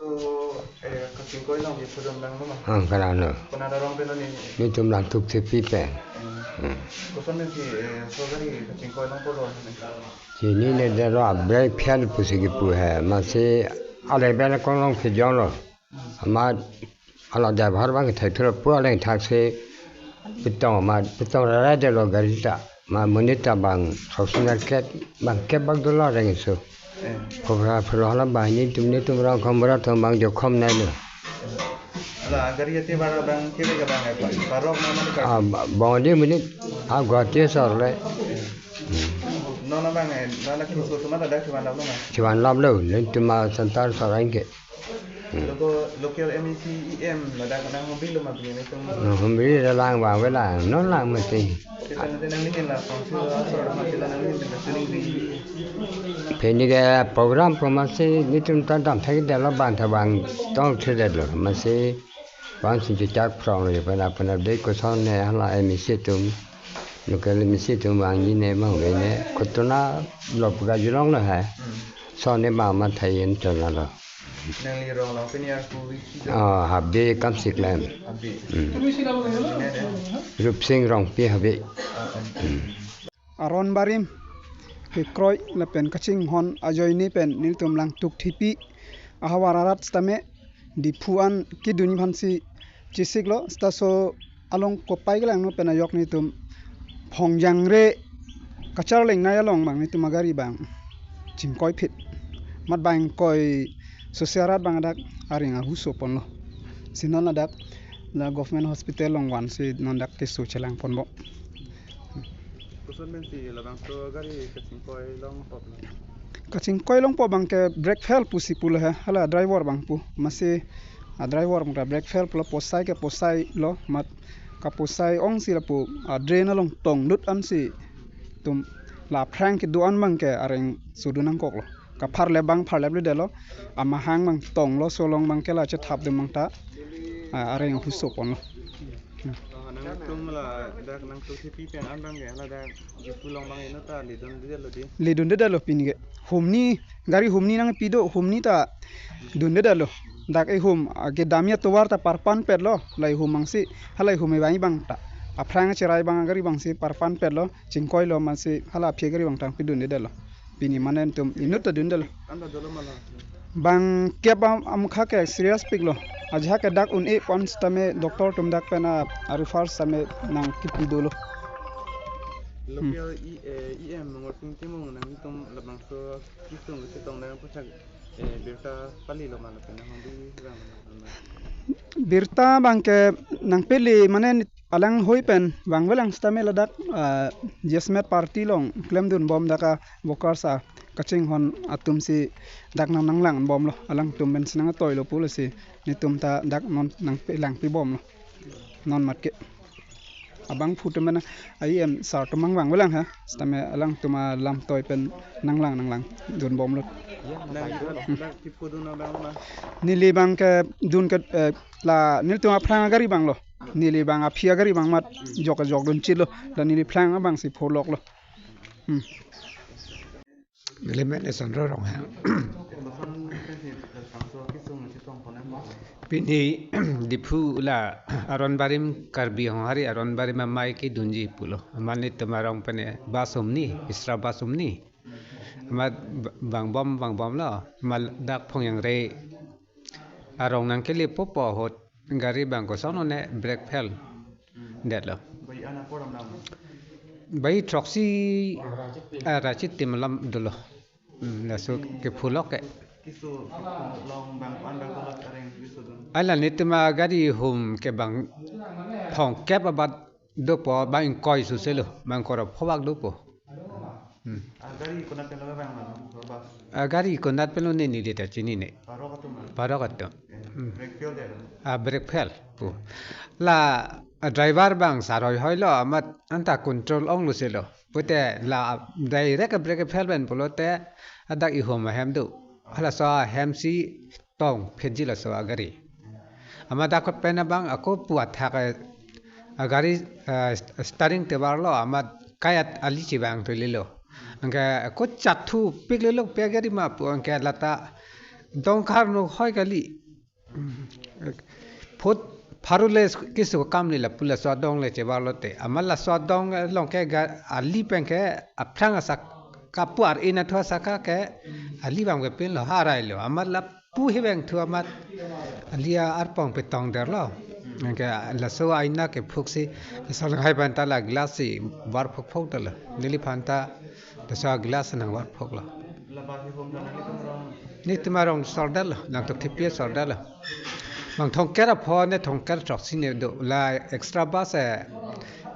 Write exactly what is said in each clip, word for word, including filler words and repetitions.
So, eh, kachingkoi along ke pudun lang no ma? Ah, kalang no. Konat arong pen lo ni? Netum Langtuk Thepi pen. Hmm. Hmm. Koson pen si, eh, so gari kachingkoi along pulo ni? Chini ne dolo, a brake fail pusi kipu he. Amatsi ale bela konlong phijong lo. Amat ala driver abang thai thura pu aleng thak si pitong amat pitong rara dolo gari ta. Amat monit ta bang soksunar ket bang kep bak dolo reng isu. Eh. Khobra phlo hala banghini tum netum rong khomra thom bang jokhom nai lo. Ala gari ate bara bang kebe ke bang, eh, pa-, parok na mani kar? Ah, ba-, bang di monit, ah, Guwahati asor le. Eh. Hmm. Non abang, eh, non la kiso tuma ladak chuan lam lo ma? Chuan lam lo, netum a center asor anke. Hmm. Loko local M A C E M ladak nang humri lo ma pini netum? Nang humri la lang bang vela, non lang mesti. Seta nang ningin la kongsi asor ma seta nang ningin ka suning di. Pini ke program pu amatsi netum ta damthek dolo bang ta bang tong thedetlo amatsi bang si chechak phrong lo pen aphan de koson ne hala M A C atum, local M A C atum bang ji ne bang ve ne kotona lop ga julong lo hai. Hmm. So ne bang ma thai yen chon lo. Nangli rong along pen ya ku wiki do. Ah, habe kam siklem. Habe. Hmm. Rupsing Rongpi habe. Ah, ah. Hmm. Aron barim kekroi lapen kachinghon ajoine pen nelitum Langtuk Thepi ahavar arat sitame Diphu an kedun aphansi chesiklo, seta so along kopai kelang no pen ajok netum Phongjangre kacharleng nai along bang netum agari bang chingkoiphit. Amat bang ingkoi sose arat bang dak areng ahuso ponlo. Si non ladak la government hospital along vansi non dak keso chelang ponbom. Koson pen si labangso gari kachingkoi longpo lo? Kachingkoi longpo bang ke brake fail pusi pulo he, hala driver bang pu. Amatsi a driver bang ta brake fail pulo, posai ke posai lo, amat kaposai ong si lapu a drain along tonglut ansi tum la aphrang kedo an bang ke areng sudun nangkoklo. Kapharlep bang pharlep le dolo. Amahang bang tonglo, solong bang ke la chethap dum bang ta, ah, areng ahuso ponlo. Hmm. Oh, nangtum ladak Langtuk Thepi pen an bang ke ladak Diphu along bang inut ta ledundedetlo di? Ledundedetlo pini ke. Humni, gari humni nangpi do, humni ta dundedetlo. Dak ihum, ah, kedamji atovar ta parpanpetlo, la ihum bangsi, hala ihum ibang ibang ta. Aphrang cherai bang gari bangsi parpanpetlo, chingkoilo amatsi, hala aphi gari bang tangpi dundedetlo. Pini mane netum inut ta dundetlo. Anta dolo ma la? Bang kep am, amkha ke serious piklo. Ajahak ke dak un-e pon sitame doctor atum dak pen a refer sitame nangkipi dolo. Hmm. Local E, eh, E M Ngorsing Timung nangtum labangso kisung kachetong nang puthak, eh, birta palilo ma lapen nang hongbi rang? Birta bang ke nangpele mane alanghoi pen vangvelang sitame ladak, ah, G S M A T party along klemdunbom dak a workers a kachinghon atum si dak nang nanglangdunbomlo, alangtum pensi nangtoilo pulo si netum ta dak non nangpelangpibomlo. Non mat ke abangphu atum pen a E M sir atum vang vangvelang ha, sitame alangtum alamtoi pen nanglang nanglangdunbomlo. Nang, hmm, nang kipu dun abang ma? Neli bang kedun ke, eh, la nelitum aphrang agari bang lo. Neli bang aphi agari bang amat jok jokdun chitlo. La neli aphrang abang si pholoklo. Hmm. Neli men Esonro Ronghang. Pini Diphu la Aron Barim, Karbi Honghari Aron Barim amei kedunji pulo. Amat netum arong pen bus humni, extra bus humni. Amat vangbom vangbomlo. Amat dak Phongjangre arong nangkelepo pu ahut gari bang koson ne brake fail detlo. Bai ana koram nam? Bai throksi, ah, ra chitim alam dolo. Hmm, laso kepholok ke. Kiso long bang an bang kolak areng kiso dun. Ala netum agari hum ke bang phongkep abat dopo, bang ingkoi sose lo, bang ingkoi ra pho bak dopo. Hmm. Ah, gari konat pen lo bang ma, bus? Ah, gari konat pen lo ne neli ta chinine. Parok atum ma? Parok atum. Eh, hmm, brake fail detlo? Ah, brake fail pu. La, ah, driver bang sarhoi hoilo, amat anta control onglo selo. Pute la, ah, direct brake fail pen pulote, ah, dak ihum ahem do. Halaso ahem si tongphitji laso agari. Amat dak pen abang ako pu athak a, agari, ah, st-, steering tebar lo amat kayat ali chevang thulelo. Anke ako chathu piklelo pe agari ma pu anke lata Dongkar nu hoi kali. Phut pharo le keso kam ni lapu laso adong le chebar lote. Amat laso adong along ke ga-, ali pen ke aphrang asak kapu ar-e na thu asaka ke ali bang ke pin lo, harai lo. Amat lapu he bang thu amat ali arpong petong der lo. Ke laso aina ke phuk si, laso langhai pen ta la glass si var phuk phuk ta lo. Neliphan ta laso glass nang var phuk lo. Netum arong sordar lo, nang tok thipia sordar lo. Bang thongker apho ne thongker throksi ne do, la extra bus, eh,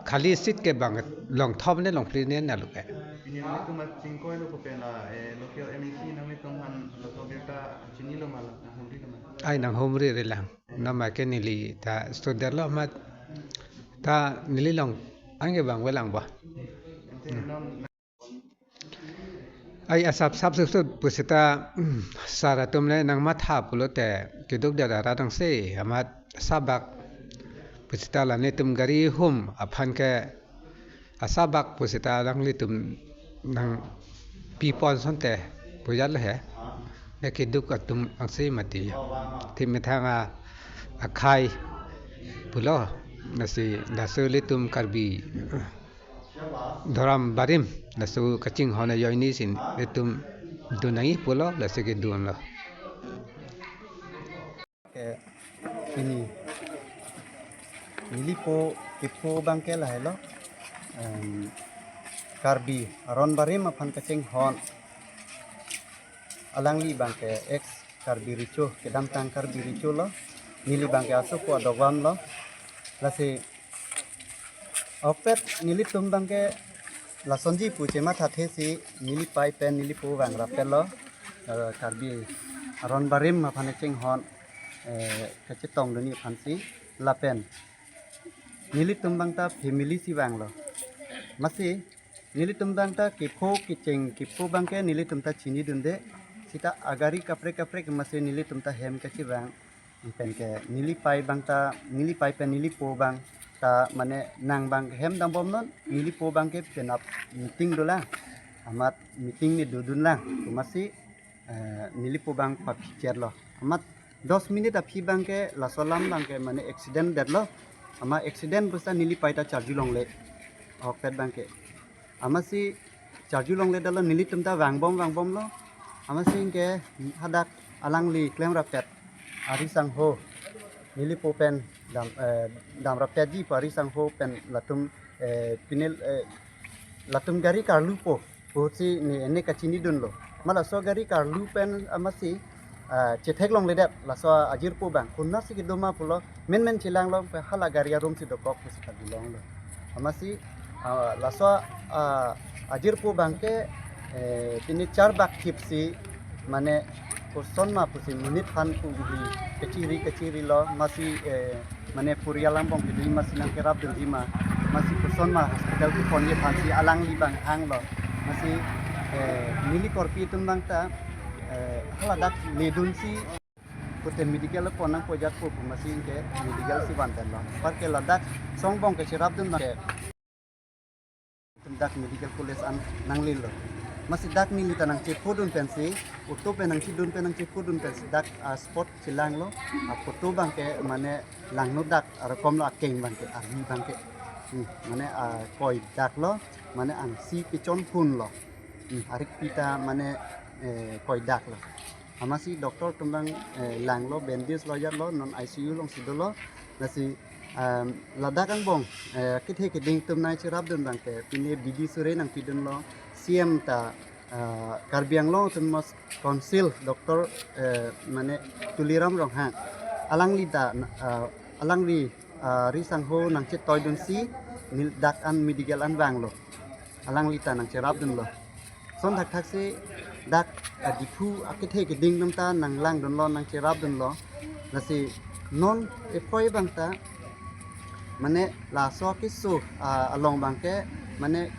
khali seat ke bang long thom ne long phli ne na lo ke. Pini nanglitum achingkoi lo ko pen la, eh, local M A C nanglitum aphan laso birta chinilo ma la, nanghumri lo ma? Ai, nanghumri ri lang. Nama ke neli ta sordar lo amat ta neli long anke bang velang ba. Ante non Ai, asap sap suk suk pusita, mm, sar atum le nang matha pulote keduk dada radang se amat sabak pusita la netum gari hum aphan ke asabak pusita alanglitum nang pipon sonte pujat le he. Ne keduk atum angse mati. Thim methang a akhai pulo nasi dasu litum Karbi Dhoram barim, laso kachinghon ajoine si netum dun nangji pulo, laso kedun lo. Ke, pini neli po kepho abang ke lahelo, em, Karbi aron barim aphan kachinghon. Alangli abang ke ex Karbi Recho, kedamtang Karbi Recho lo. Neli abang ke asopo adokvam lo. Lasi okpet nelitum abang ke lasonji pu chemathathe si neli pei pen neli po vang rapet lo, eh, Karbi aron barim aphan chinghon, eh, kachetong dunji aphan si lapen nelitum abang ta family si vanglo. Masi nelitum abang ta kepho kecheng kepho abang ke nelitum ta chini dunde. Sita agari kaprek kaprek masi nelitum ta hem kachevang. Pen ke neli pei abang ta, neli pei pen neli po abang ta mane nang abang hem dambom non, neli po abang ke penap meeting dolang. Amat meeting ne dodun lang. Kumasi, eh, neli po abang paphicher lo. Amat dos minute aphi abang ke laso alam abang ke mane accident det lo. Amat accident pusa neli pei ta charju longle. Okpet abang ke. Amatsi charju longle dalo nelitum ta vangbom vangbom lo. Amatsi ke hadak alangli klem rapet ari sangho neli po pen dam, eh, dam rapetji pu ari sangho pen latum, eh, pinil, eh, latum gari karlu po pusi ne ene kachini dunlo. Mala so gari karlu pen amatsi ah, chethek longledet laso ajirpo abang. Konatsi kedo ma pulo, menmen chelang long pe hala gari arum si dokok pusi kali longlo. Amatsi, ah, laso, ah, ajirpo abang ke, eh, pini charbak thip si, mane, koson ma pusi minute aphan pu hi kachiri kachiri lo, amatsi, eh, mane purial angbong kedui amatsi nangkerap dunji ma, amatsi koson ma hospital keponji aphan si alangli abang hanglo. Amatsi, eh, neli korpi atum abang ta, eh, haladak ledun si pute medical pon nangpo jat po pu amatsi ke medical si van pen lo. Par ke ladak songbong kecherap dun ma ke dak medical college an nanglelo. Amatsi dak neli ta nangchepho dun pensi, auto pen nangchedun pen nangchepho dun pensi dak, ah, spot chelanglo. Ah, photo abang ke mane langno dak arokom lo akeng abang ke, arni abang ke. Hmm, mane, ah, koi dak lo, mane angsi pechon phun lo. Hmm, arik pita mane, eh, koi dak lo. Amatsi doctor atum abang, eh, langlo, bandage lo jat lo, non I C U alongsi dolo. Lasi, um, ladak angbong, eh, kethe keding atum nangcherap dun abang ke, pine bidi sore nangpi dunlo, C M ta, ah, Karbi Anglong Autonomous Council, Doctor, eh, mane Tuliram Ronghang. Alangli ta, ah, alangli, ah, ari sangho nangchetoi dun si, neli dak an medical an vanglo. Alangli ta nangcherap dunlo. Son thakthak si dak, ah, Diphu akethe keding atum ta nanglang dunlo, nangcherap dunlo. Lasi non ephoi abang ta mane laso keso, ah, along abang ke mane,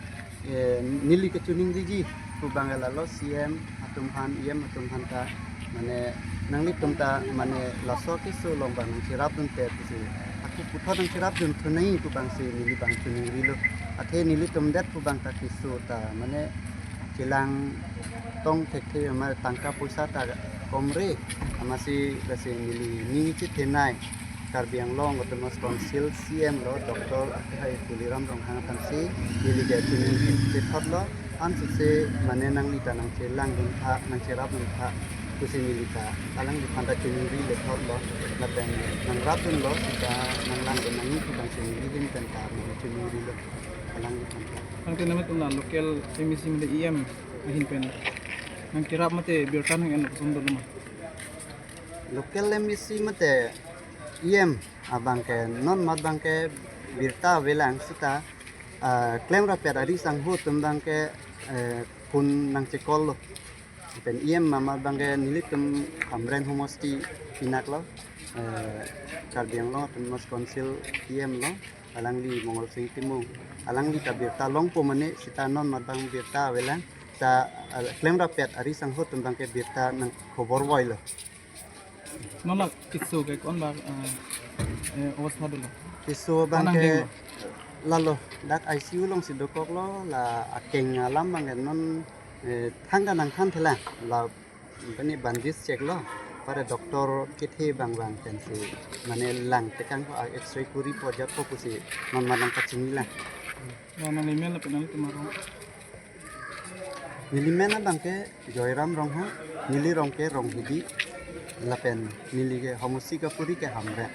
eh, neli kachiningri ji pu abang lalo C M atum aphan, E M atum aphan ta mane nanglitum ta mane laso keso along abang nangcherap dun te pusi. Ako puthot nangcherap dun thu nangji pu abang si neli abang chiningrilo. Athe nelitum det pu abang ta keso ta mane chelang tong thekthe ma tangka poisa ta Komre, amatsi lasi neli ning chethenei Karbi Anglong Autonomous Council C E M lo Doctor Akhai Tuliram Ronghang aphansi neli ke chuningri lethotlo, ansose mane nangli ta nangchelang duntha, nangcherap duntha pusi neli ta alangliphan ta chuningri lethotlo, lapen nangrap dunlo seta nanglang dun nangji pu abangsi neli ahin pen ta neli chuningrilo alangliphan ta. Tangte nanglitum la local M A C mate E M ahin pen nangkerap mate birta nang-enlo koson dolo ma? Local M A C mate E M abangke non mat abangke birta avelang seta, ah, klemrappet ari sangho atum abangke, eh, phone nangchekollo. Pen E M amat abangke nelitum Hamren homosti pinaklo, eh, Karbi Anglong Autonomous Council E M lo, alangli Mongol Sing Timung. Alangli ta birta longpo mane seta non mat abang birta avelang ta, ah, klemrappet ari sangho atum abangke birta nangkhobor voilo. Non la keso ke ko-an ba, eh, eh, obostha dolo? Keso abangke nanghinglo? Lalo, dak I C U alongsi dokoklo, la akeng alam abangke non, eh, thangta nangthanthelang, la bani bandage cheklo, pare doctor kethe abang abang pensi mane lang tekang ko, ah, X-ray kuri pojak ko pusi non mat nangkachinilang. La nanglimen lapen nanglitum arong? Nelimen abangke Joyram Ronghang, neli arong ke Ronghidi, lapen neli ke homosti kapuri ke Hamren.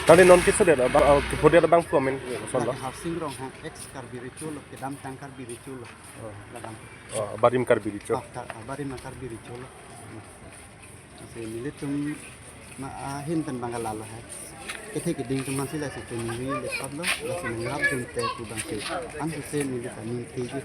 Tangte non kesodet abang, ah, kephodet abang pu amen kosonlo? Lake Harsing Ronghang, ex Karbi Recho lo, kedamtang Karbi Recho lo. Oh. Labang. Oh, barim Karbi Recho. Ah, Kar-, ah, barim Karbi Recho lo. Lasi nelitum ma ahin pen abangke lalo hai. Kethe keding atum aphansi lasi chuningri lethotlo, lasi nangrap dunte pu abangsi. Ansose neli ta ningthiji.